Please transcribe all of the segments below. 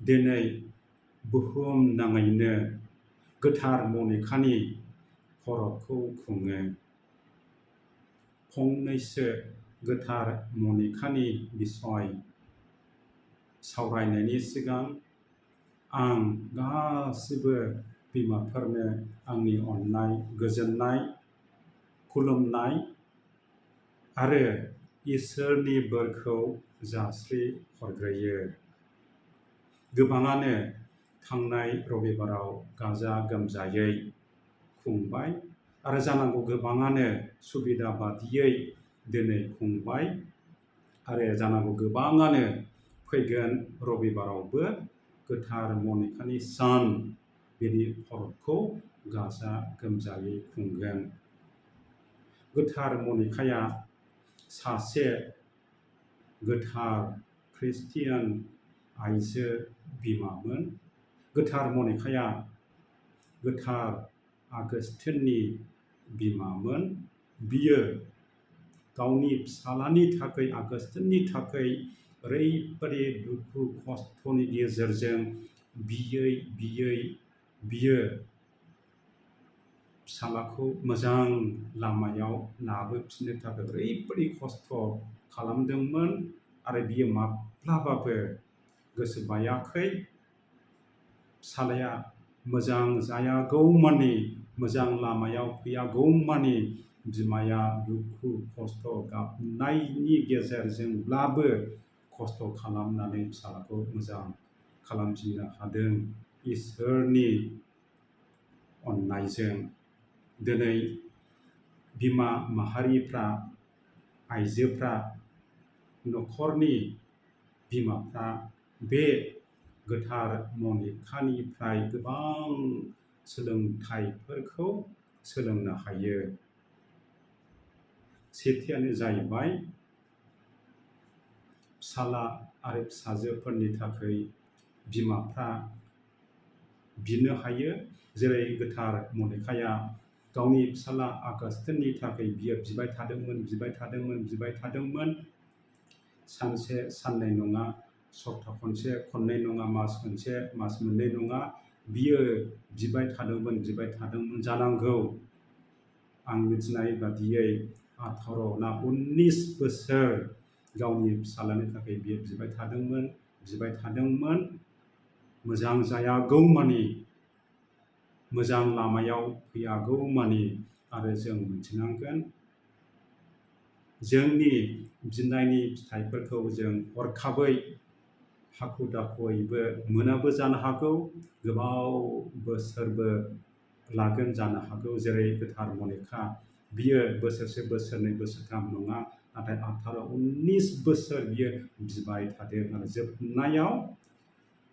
दिनै बुहुम नाङैनो गोथार मनिखानि खरबखौ खुङो। फंनैसो गोथार मनिखानि बिसय सावरायनायनि सिगां आं गासिबो बिमाफोरनो आंनि अननाय, गोजोननाय, खुलुमनाय आरो इसोरनि बोरखौ जासिहरग्रोयो। गोबाङानो थांनाय रबिबाराव गाजा गोमजायै खुंबाय आरो जानांगौ गोबाङानो सुबिदा बादियै दिनै खुंबाय आरो जानांगौ गोबाङानो फैगोन रबिबारावबो गोथार मनिखानि सान बिनि खरबखौ गाजा गोमजायै खुंगोन। गोथार मनिखाया सासे गोथार ख्रिस्टियान आइजो बिमामोन। गोथार मनिखाया गोथार आगस्तिननि बिमामोन। बियो गावनि फिसालानि थाखाय आगस्तिननि थाखाय ओरैबादि दुखु खस्थ'नि गेजेरजों बियो फिसालाखौ मोजां लामायाव लाबोफिननो थाखाय ओरैबादि खस्थ' खालामदोंमोन आरो बियो माब्लाबाबो गोसो बायाखै। फिसालाया मोजां जायागौमानि, मोजां लामायाव फैयागौमानि बिमाया दुखु खस्थ' गाबनायनि गेजेरजोंब्लाबो खस्थ' खालामनानै फिसालाखौ मोजां खालामफिननो हादों इसोरनि अननायजों। दिनै बिमा माहारिफ्रा, आइजोफ्रा, न'खरनि बिमाफ्रा बे गोथार मनिखानिफ्राय गोबां सोलोंथाइफोरखौ सोलोंनो हायो। सेथियानो जाहैबाय फिसाला आरो फिसाजोफोरनि थाखाय बिमाफ्रा बिनो हायो। जेरै गोथार मनिखाया गावनि फिसाला आगस्तिननि थाखाय बियो बिबाय थादोंमोन। सानसे साननै नङा, सप्ता खनसे खननै नङा, मास मोनसे मास मोननै नङा, बियो बिबाय थादोंमोन जानांगौ। आं मिथिनाय बादियै 18 ना 19 बोसोर गावनि फिसालानि थाखाय बियो बिबाय थादोंमोन मोजां जायागौमानि, मोजां लामायाव फैयागौमानि। आरो जों मिथिनांगोन जोंनि बिनायनि फिथाइफोरखौ जों हरखाबै हाखु दाखुयैबो मोनाबो जानो हागौ, गोबाव बोसोरबो लागोन जानो हागौ। जेरै गोथार मनिखा, बियो बोसोरसे बोसोरनै बोसोरथाम नङा, नाथाय 18 19 बोसोर बियो बिबाय थादों आरो जोबनायाव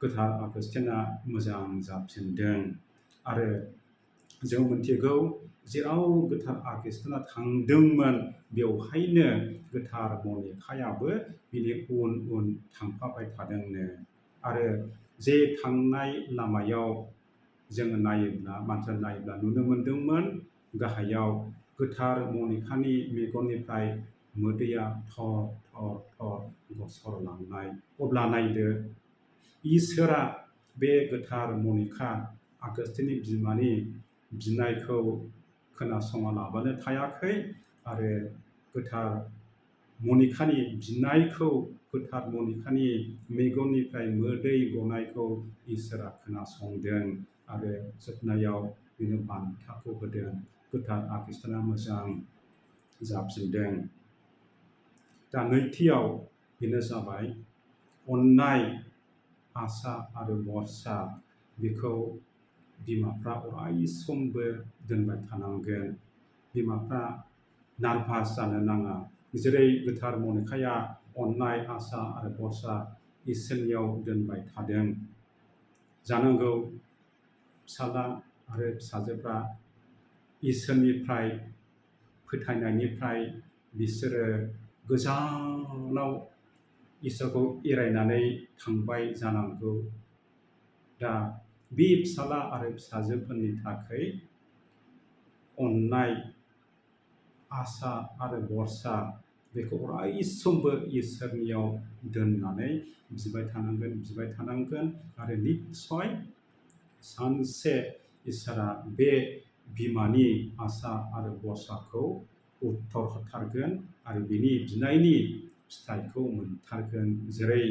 गोथार आगस्तिना मोजां जाफिनदों। आरो जों मिथिगौ जेराव गोथार आगस्तिना थांदोंमोन बेवहायनो गोथार मनिखायाबो बिनि उन उन थांफाबाय थादोंनो। आरो जे थांनाय लामायाव जोङो मानसिया नायोब्ला नुनो मोनदोंमोन गाहायाव गोथार मनिखानि मेगननिफ्राय मोदैया थर थर थर गसरलांनाय। अब्ला नायदो इसोरा बे गोथार मनिखा आगस्तिनि बिमानि बिनायखौ खोनासङालाबानो थायाखै आरो गोथार मनिखानि बिनायखौ, गोथार मनिखानि मेगननिफ्राय मोदै गनायखौ इसोरा खोनासंदों आरो जोबनायाव बिनो बान्थाखौ होदों। गोथार आगस्तिना मोजां जाफिनदों। दा नैथियाव बेनो जाबाय अननाय, आसा आरो भरसा। बेखौ बिमाफ्रा अराय समबो दोनबाय थानांगोन। बिमाफ्रा नारभास जानो नाङा। जेरै गोथार मनिखाया अननाय, आसा आरो भरसा इसोरनियाव दोनबाय थादों। जानांगौ फिसाला आरो फिसाजोफ्रा इसोरनिफ्राय, फोथायनायनिफ्राय बिसोरो गोजानाव इसोरखौ एरायनानै थांबाय जानांगौ। दा बे फिसाला आरो फिसाजोफोरनि थाखाय अननाय, आसा आरो भरसा बेखौ अराय समबो इसोरनियाव दोननानै बिबाय थानांगोन आरो निस्सय सानसे इसोरा बे बिमानि आसा आरो भरसाखौ उत्तर होथारगोन आरो बिनि बिनायनि फिथाइखौ मोनथारगोन। जेरै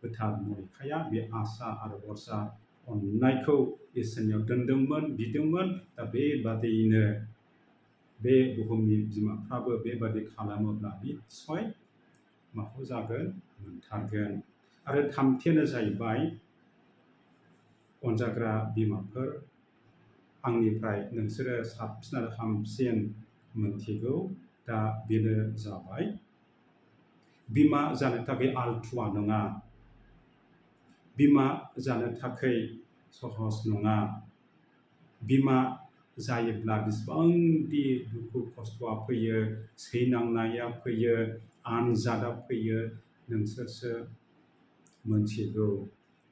गोथार मरिखाया बे आसा आरो भरसा अननायखौ इसोरनियाव दोनदोंमोन, बिदोंमोन। दा बेबादियैनो बे बुहुमनि बिमाफ्राबो बेबादि खालामोब्ला निस्सय माखौ जागोन? मोनथारगोन। आरो थामथियानो जाहैबाय अनजाग्रा बिमाफोर, आंनिफ्राय नोंसोरो साबसिन आरो हामसिन मोनथिगौ। दा बेनो जाबाय बिमा जानो थाखाय आलथुवा नङा। बिमा जानो थाखाय सहस नङा। बिमा जायोब्ला बेसेबांदि दुखु खस्थ'आ फैयो, सैनांनाया फैयो, आनजादा फैयो, नोंसोरसो मोनथिगौ।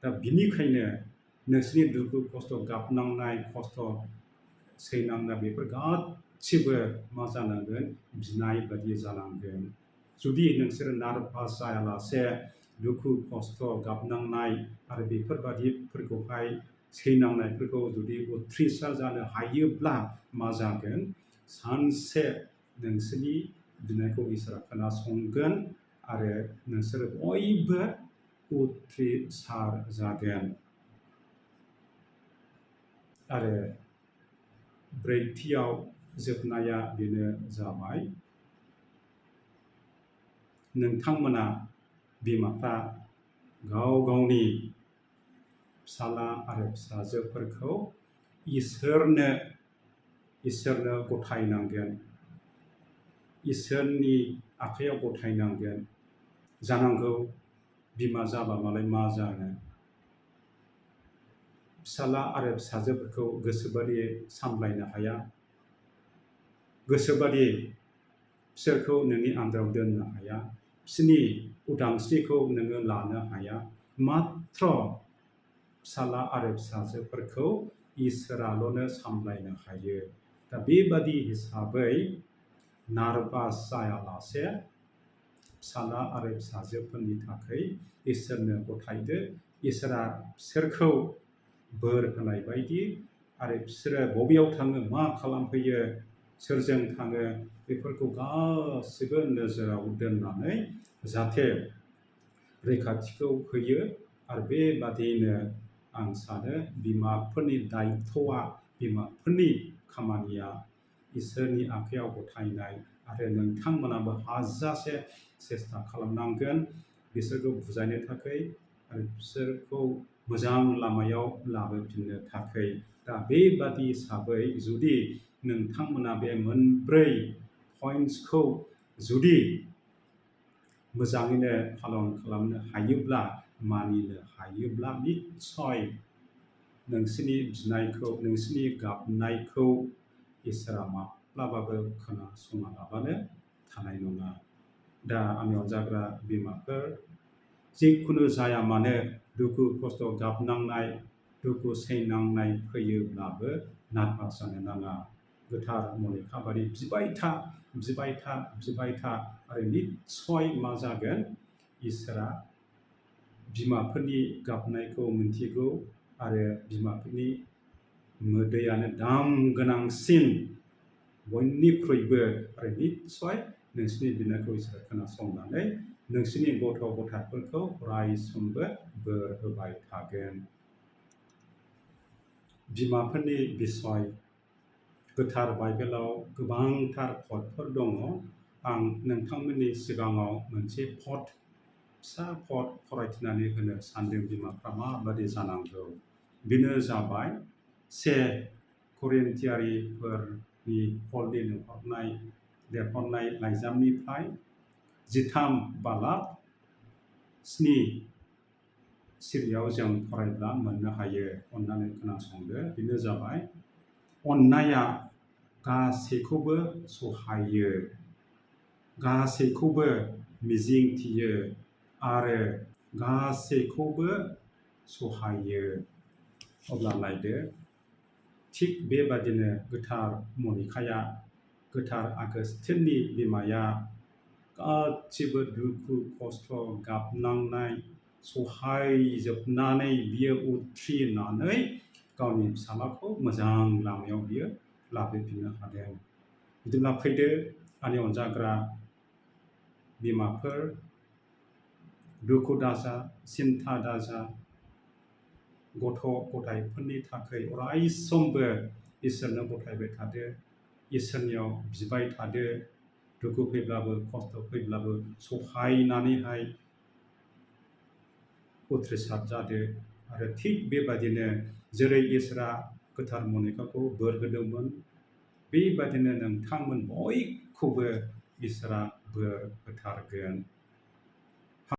दा बिनिखायनो नोंसोरनि दुखु खस्थ', गाबनांनाय, खस्थ' सैनांनाय बेफोर गासिबो मा जानांगोन? बिनाय बादि जानांगोन। जुदि नोंसोरो नार्भास जायालासे दुखु खस्थ' गाबनांनाय आरो बेफोरबादिफोरखौहाय सैनांनायफोरखौ जुदि उथ्रिसार जानो हायोब्ला मा जागोन? सानसे नोंसोरनि बिनायखौ इसोरा खोनासंगोन आरो नोंसोरो बयबो उथ्रिसार जागोन। आरो ब्रैथियाव जोबनाया बेनो जाबाय नोंथांमोना बिमाफ्रा गाव गावनि फिसाला आरो फिसाजोफोरखौ इसोरनो गथायनांगोन। इसोरनि आखाइयाव गथायनांगोन। जानांगौ बिमा जाबा मालाय मा जानो? फिसाला आरो फिसाजोफोरखौ गोसोबादि सामलायनो हाया। गोसोबादि बिसोरखौ नोंनि आन्दाराव दोननो हाया। बिसोरनि उदांस्रिखौ नोङो लानो हाया। मात्र फिसाला आरो फिसाजोफोरखौ इसोराल'नो सामलायनो हायो। दा बेबादि हिसाबै नार्भास जायालासे फिसाला आरो फिसाजोफोरनि थाखाय इसोरनो गथायदो। इसोरा बिसोरखौ बोर होनाय बायदि आरो बिसोरो बबेयाव थाङो, मा खालामफैयो, सोरजों थाङो, बेफोरखौ गासिबो नोजोराव दोननानै जाहाथे रैखाथिखौ होयो। आरो बेबादियैनो आं सानो बिमाफोरनि दायथ'आ, बिमाफोरनि खामानिया इसोरनि आखाइयाव गथायनाय आरो नोंथांमोनाबो हाजासे सेस्था खालामनांगोन बिसोरखौ बुजायनो थाखाय आरो बिसोरखौ मोजां लामायाव लाबोफिननो थाखाय। दा बेबादि हिसाबै जुदि नोंथांमोना बे मोनब्रै पइन्ट्सखौ जुदि मोजाङैनो पालन खालामनो हायोब्ला, मानिनो हायोब्ला निस्सय नोंसोरनि बिनायखौ, नोंसोरनि गाबनायखौ इसोरा माब्लाबाबो खोनासङालाबानो थानाय नङा। दा आंनि अनजाग्रा बिमाफोर, जिखुनु जाया मानो दुखु खस्थ' गाबनांनाय, दुखु सैनांनाय फैयोब्लाबो नार्भास जानो नाङा। गोथार मनिखा बादि बिबाय था आरो निस्सय मा जागोन? इसोरा बिमाफोरनि गाबनायखौ मिन्थिगौ आरो बिमाफोरनि मोदैयानो दाम गोनांसिन बयनिख्रुइबो। आरो निस्सय नोंसोरनि बिनायखौ इसोरा खोनासंनानै नोंसोरनि गथ' गथायफोरखौ अराय समबो बोर होबाय थागोन। बिमाफोरनि बिसय गोथार बाइबेलाव गोबांथार पदफोर दङ। आं नोंथांमोननि सिगाङाव मोनसे फिसा पद फरायथिनानै होनो सानदों बिमाफ्रा माबादि जानांगौ। बेनो जाबाय 1 करिन्थियारिफोरनि पलनि लिरहरनाय लाइजामनिफ्राय 13:7 सिरियाव जों फरायब्ला मोननो हायो। अननानै खोनासंदो। बेनो जाबाय अननाया गासैखौबो सहायो, गासैखौबो मिजिंथियो आरो गासैखौबो सहायो। अब्ला नायदो, थिग बेबादिनो गोथार मनिखाया, गोथार आगोस्तिननि बिमाया गासिबो दुखु खस्थ' गाबनांनाय सहायजोबनानै बियो उथ्रिनानै गावनि फिसाज्लाखौ मोजां लामायाव बियो लाबोफिननो हादों। बिदिब्ला फैदो आंनि अनजाग्रा बिमाफोर, दुखु दाजा, सिन्था दाजा, गथ' गथायफोरनि थाखाय अराय समबो इसोरनो गथायबाय थादो, इसोरनियाव बिबाय थादो, दुखु फैब्लाबो खस्थ' फैब्लाबो सहायनानैहाय उथ्रिसार जादो। आरो थिग बेबादिनो जेरै इसोरा गोथार मनिकाखौ बोर होदोंमोन, बेबादिनो नोंथांमोन बयखौबो इसोरा बोर होथारगोन।